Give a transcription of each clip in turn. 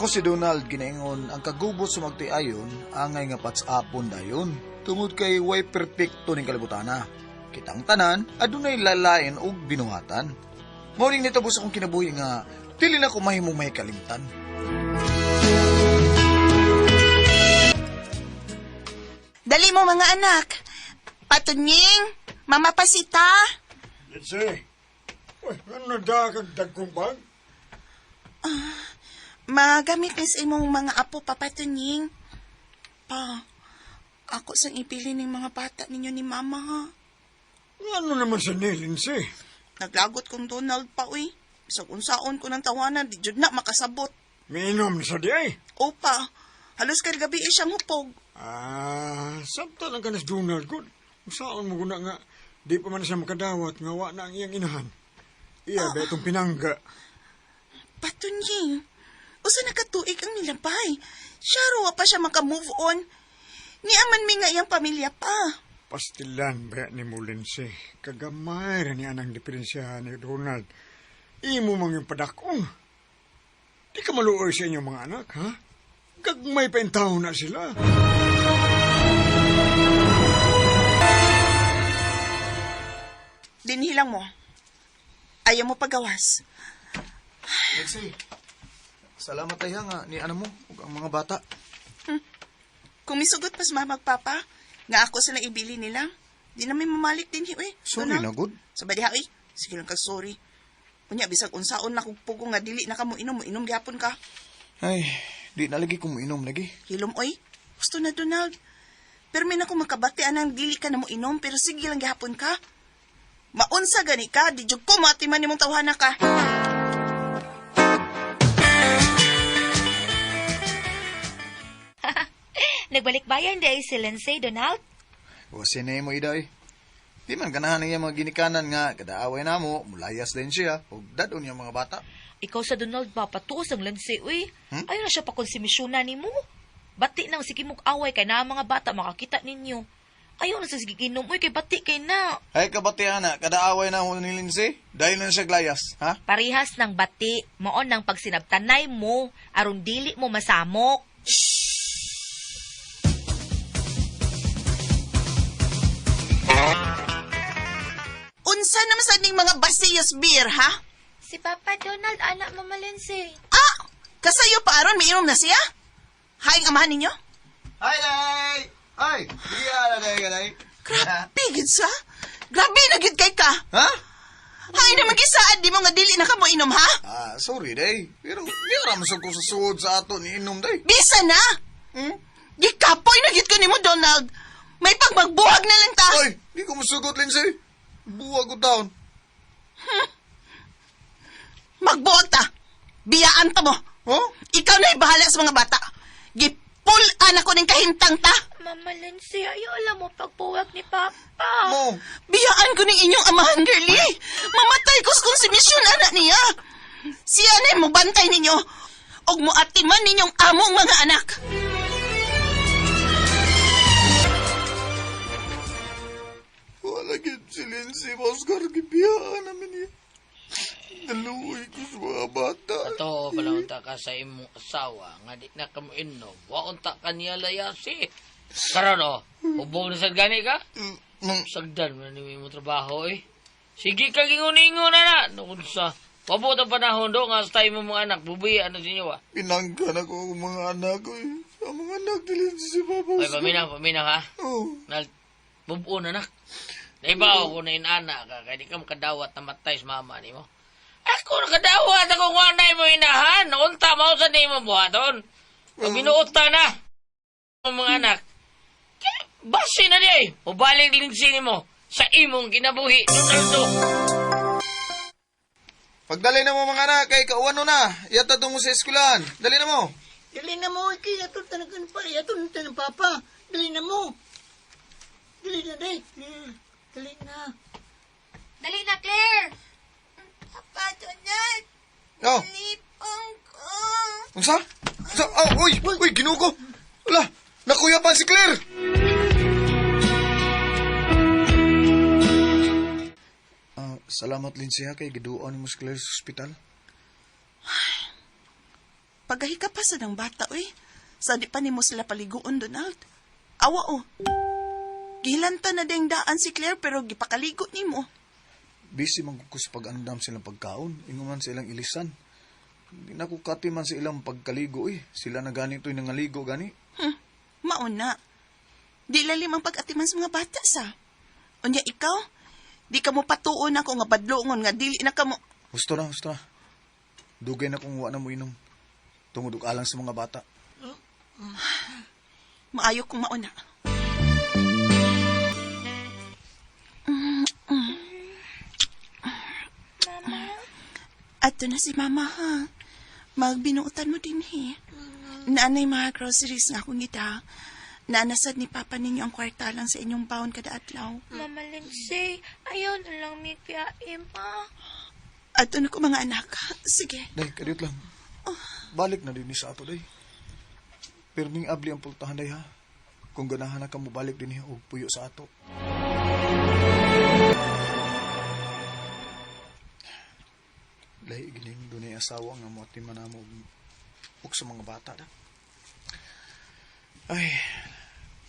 Nako si Donald ginaingon ang kagubot sa magtiayon angay nga patsapon dayon. Tungod kay way perpekto ning kalibutana. Kitang tanan adunay lalain og binuhatan. Mao ning nitabo sa akong kinabuhi nga dili na ko mahimong may kalimtan. Dali mo mga anak. Patunying, Mama Pasita. Lindsay, uy, ano na kag dagkong bag? Magamit ni sa imong mga apo, Papa Tunying. Pa, ako sang ipili ng mga bata ninyo ni Mama, ha? Ano naman sa ni, Lindsay? Naglagot kong Donald pa, uy. Bisag unsaon ko ng tawanan, di jud na makasabot. Miinom na sa di ay. Opa, halos kay gabi eh siyang hupog. Ah, sabta lang ka na sa Donald ko. Saan mo guna nga, di pa man siya makadawat nga wa na ang iyang inahan. Iya, ba itong pinangga. Patunying, usa na katuig ang nilabay. Siya rowa pa siya maka-move on. Niaman mi nga iyang pamilya pa. Pastilan ba ni mo, Lindsay? Kagamay ra ni anang diferensya ni Donald. Imo mang yung padakong. Di ka maluoy sa inyong mga anak, ha? Gagmay pa yung na sila. Dinhilang mo. Ayaw mo pagawas. Lindsay, salamat ay nga ni ano mo ug ang mga bata. Kung misugot pas mama ug papa, nga ako sila ibili nila. Di na may mamalik din hi, uy. Sorry na Donald. gud. Sa badiha, uy. Sige lang ka, sorry. Unya, bisag unsaon na kung pugo nga dili na ka mo inom, inom gyapon ka. Ay, di na lagi ko moinom lagi. Hilom, oy. Gusto na, Donald. Pero may na ko makabati anang dili ka na mo inom, pero sige lang gihapon ka. Maunsa gani ka, di jud ko maatiman nimong tawhana ka. Nagbalik bayan di ay si Lindsay, Donald. Wasi na mo iday. Di man ganahan niya mga ginikanan nga kadaaway na mo, mulayas din siya ug dadon niya mga bata. Ikaw sa Donald ba, patuos ang Lindsay, uy. Hmm? Ayaw na siya pakonsumisyonan ni mo. Bati nang sige mong away kay na ang mga bata makakita ninyo. Ayaw na sa sige ginom, uy, kay bati kay na. Ay kabati ana, kadaaway na mo ni Lindsay. Dahil na siya glayas, ha? Parihas ng bati, moon ng pagsinabtanay mo, aron dili mo masamok. Unsa naman sa ning mga basiyos beer, ha? Si Papa Donald, anak Mama Lindsay. Ah! Kasayo pa aron may inom na siya? Haing amahan ninyo? Hi, day! Ay, diya na day ka, day. Grabe gid sa. Grabe na gid kay ka. Ha? Hay naman gisaad di mo nga dili na ka mo inom, ha? Ah, sorry, day. Pero di ra man ko sa suod sa ato ni inom, day. Bisa na. Hmm? Gikapoy na gid ko nimo, Donald. May pagmagbuhag na lang ta. Ay, di ko musugot, Lindsay. Buwag ko taon. Magbuhag ta. Biyaan ta mo. Huh? Ikaw na bahala sa mga bata. Gipul-an ako ning kahintang ta. Mama Lindsay, ayaw alam mo pagpuwag ni Papa. Mo. Biyaan ko ning inyong amahan, girlie. Mamatay ko sa konsumisyon, anak niya. Siya na mo bantay ninyo. Og muatiman ninyong among mga anak. Wala gid si Lindsay, Oscar, gibiyaan namin niya. Naluoy ko sa mga bata. Ato pala unta ka sa imong asawa nga di na kamo inom. Wa unta ka niya layasi. Karon oh, hubog na sad gani ka? Mm, Sagdan man ni imong trabaho eh. Sige ka gingon-ingon na na. Noon sa Wabot ang panahon do nga sa tayo mga anak bubiya na sa inyo ah. Pinanggan ako ang mga anak ko eh. Ang mga anak ni Lindsay si Papa Ay Oscar. paminaw, paminaw ha. Oh. Nal bubuo na nak. Naibaw ko na inana ka kay di ka makadawat na matay sa mama nimo. Ako nakadawat ako kung anay mo inahan. Unta mao sa nimo buhaton. Pag binuot ta na ang mga anak. Kaya, Base na di ay. Ubalik lingsi nimo sa imong kinabuhi. Donaldo. Pagdali na mo mga anak, kay kauwan na. Yata tungo sa eskwelahan. Dali na mo. Dali na mo, ikay ato tanagan pa, ato na ng papa. Dali na mo. Dali na, dali. Dali na. Dali na, Claire! Papa Donald, Oh, lipong ko. unsa? Unsa? Oh, uy, uy, Ginoo ko. Wala, nakuya pa si Claire. Ah, salamat Lindsay ha kay giduon mo si Claire sa ospital. Pagahika pa sa ng bata, uy. Sa di pa nimo sila paliguon, Donald. Awa, oh. Gihilanta na ding daan si Claire pero gipakaligo nimo. Busy man ko sa pag-andam silang pagkaon. Ingon man sa ilang ilisan. Di na ko kati man sa ilang pagkaligo eh. Sila na gani to'y nangaligo gani. Mauna. Di lalim ang pag-atiman sa mga bata sa. Unya ikaw, di ka mo patuon ako nga badlongon nga dili na ka mo. Husto na, husto na. Dugay na kung wa na mo inom. Tungod og alang sa mga bata. Maayo kong mauna. Mama. Ato na si Mama ha. Magbinuotan mo din he. Naanay mga groceries nga akong ita. Naanasad ni Papa ninyo ang kwarta lang sa inyong baon kada adlaw. Mama Lindsay, ayaw na lang may biyahe, ma. Ato na ko mga anak. Sige. Day, kadiyot lang. Balik na din ni sa ato, day. Pirming abli ang pultahan, day, ha? Kung ganahan na ka mo balik din og puyo sa ato. Lahi gining dunay asawa nga mo atiman namo og sa mga bata da. Ay,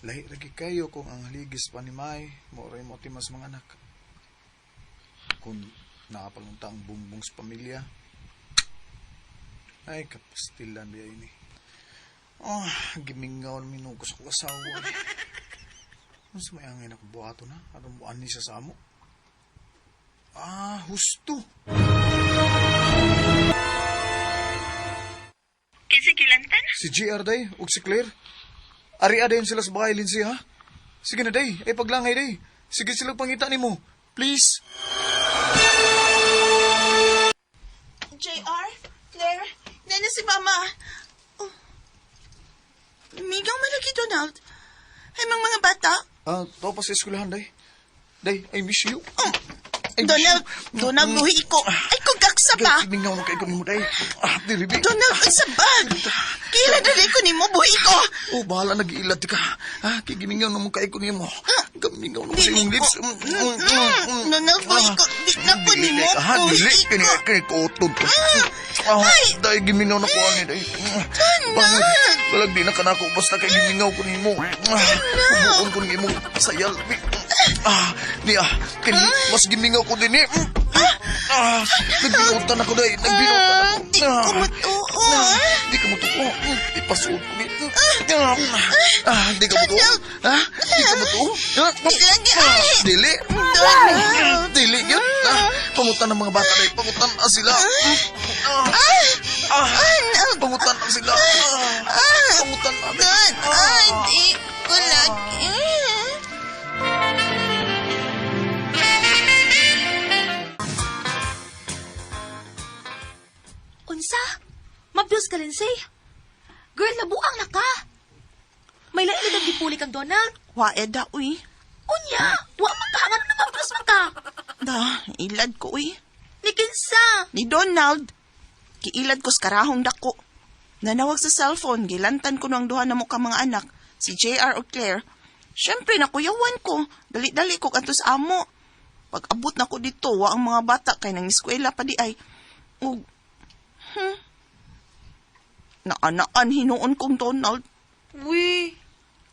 lahi ra gyud kayo kung ang haligis pa ni May, mo ray mo atiman sa mga anak. Kung nakapalunta ang bumbong sa pamilya, ay, kapastilan biya ini. Oh, gimingaw na minugos ako asawa. Ano sa may angin ako buhato na? Atong buwan ni siya sa amo? Ah, husto. Kinsa gilantan? Si GR day, ug si Claire. Ari dayon sila sa bahay, Lindsay, ha? Sige na, day. Ay, paglangay, day. Sige sila pangita nimo. Please. JR, Claire, nana si Mama. Oh. Migaw malagi, Donald. Ay, mga mga bata. Ah, to pa sa eskwelahan, day. Day, I miss you. I miss Donald, you. Donald, buhi ko. Ay, kung kaksa pa. Gay, Mingaw na kay ko nimo, day. Ah, dili, bi. Donald, ay sabag. Kila dali ko nimo, buhi ko. Oh, bahala nag-iilad ka. Ah, kigimingaw na mo kay ko nimo. Gamingaw na mo sa Dili imong lips. ko. Donald, buhi ko. Di na ko Dili nimo, ka, ha? buhi Dili, ko. kini kini kutod. Ah, Ay! dahil gimingaw na ko ani dai. Donald! Balag di na kanako basta kay gimingaw ko nimo. Ah, Ubuon ko nimo sayal. Ah, niya, kini mas gimingaw ko dinhi. Ah, nagbinutan ako dai, nagbinutan ako. Di ko matuo. Ah, Di ka mutuo. Ipasuot ko ni. Ah, di ka mutuo. Ah, di ka mutuo. Ah, Di lagi, ay. Dili. Donald! Dili yun. Ah, pangutan ng mga bata dai. Pangutan na sila. Ah, ah, pangutan na sila. Ah, pangutan na. Don, ay, di ko lagi. Unsa? Mabdos ka, Lindsay. Girl, nabuang na ka. May lain na gipuli kang Donald. Wae da, uy. Unya, wa man ka. Ngano na mabdos man ka? Da, ilad ko, uy. Ni kinsa. Ni Donald. Kiilad ko sa karahong dako. Nanawag sa cellphone, gilantan ko ng duha na mukha mga anak, si JR o Claire. Siyempre, nakuyawan ko. Dali-dali ko kanto sa amo. Pag abot na ko dito, wa ang mga bata kay nang eskwela pa di ay. Ug, naanaan hinuon kong Donald. Uy,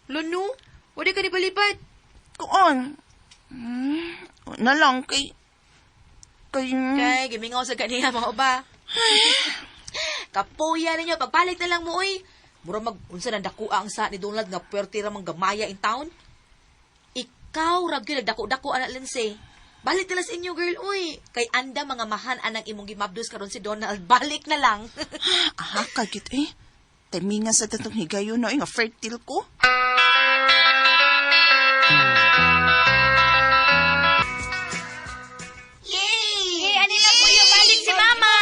Lano, wala ka ni balibad. Kuon. Na lang kay kay Kay, gimingaw sa ganiha mga uba. Kapuya ninyo, pagpalit na lang mo, uy. Mura mag, unsa nang dakua ang sa ni Donald nga puwerte ra mang gamaya in town. Ikaw, rag yun, nagdako-dako anak Lindsay. Balik na lang sa inyo, girl, uy. Kay anda mga mahan anang imong gimabdos karon si Donald. Balik na lang. Aha, kagit eh. Timinga sa tatong higayon na eh, nga fertile ko. Hey, ani na kuya, balik si Mama.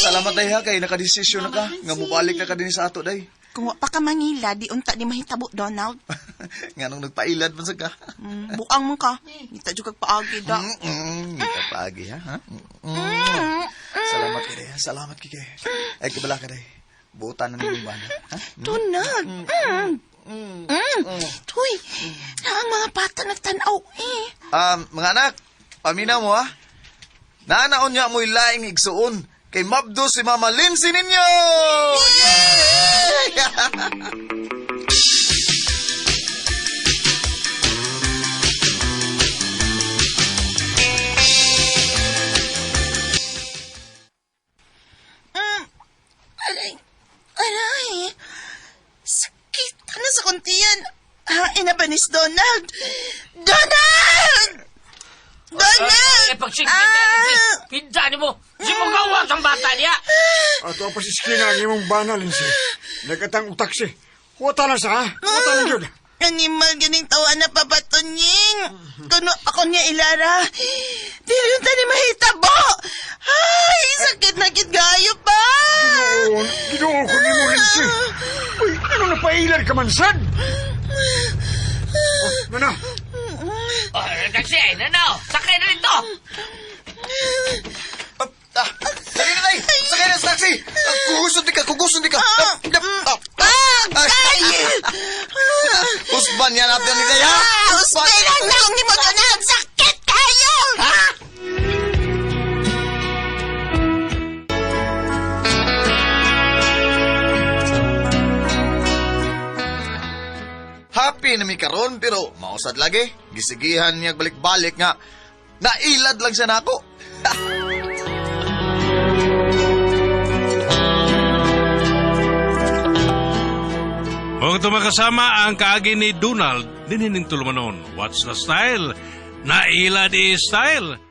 Salamat day ha kay nakadesisyon na ka nga mobalik na ka din sa ato day. Kung wa pa ka mangila, di unta di mahitabo, Donald. Nganong nagpailad man sa ka. Buang mo ka. Ngita jud kag paagi da. Ngita paagi ha. Ha? Mm. Salamat kay day. ha? Salamat kay. Ay kabala ka day. Buotan na nimong bana. Ha? Donald! Mm. Tuy, na ang mga bata nagtanaw eh. Mga anak, paminaw mo ha. Naanaon niya mo'y laing igsuon. Kay mabdo si Mama Lindsay ninyo! Yay! Aray, aray. Sakit na sa kuntiyan. Hain na ba ni Donald? Donald! Donald! Eh, pagsigit Ah! Pinsa ni mo. Si mo gawas ang bata niya. Ato pa si Skina ang imong bana, Lindsay. Nagatang utak si. Huwata lang sa, ha? Huwata lang yun. Animal ganing tawa na papatunying. Kuno ako niya ilara. Dili yun tani mahitabo. Ay, sakit na kit gayo pa. Ginoo, ginoo ko ni mo, Lindsay. Uy, ano na pailan ka man, sad? Oh, nana, Oh, taxi, nanaw. Sakay na dito. Ah, dali na tay! Sakay na sa taxi! Ah, kuguson di ka, kuguson di ka! Ah, ah, Ah, ay! Usban yan natin ni Day, ha? Ah, usbay lang naong ni mo Donald. Sakit kayo! Ha? Happy na mi karon pero mausad lagi. Gisigihan niya balik-balik nga nailad lang siya nako. Huwag ito makasama ang kaagi ni Donald, dinining tulumanon. What's the style? Nailad i style.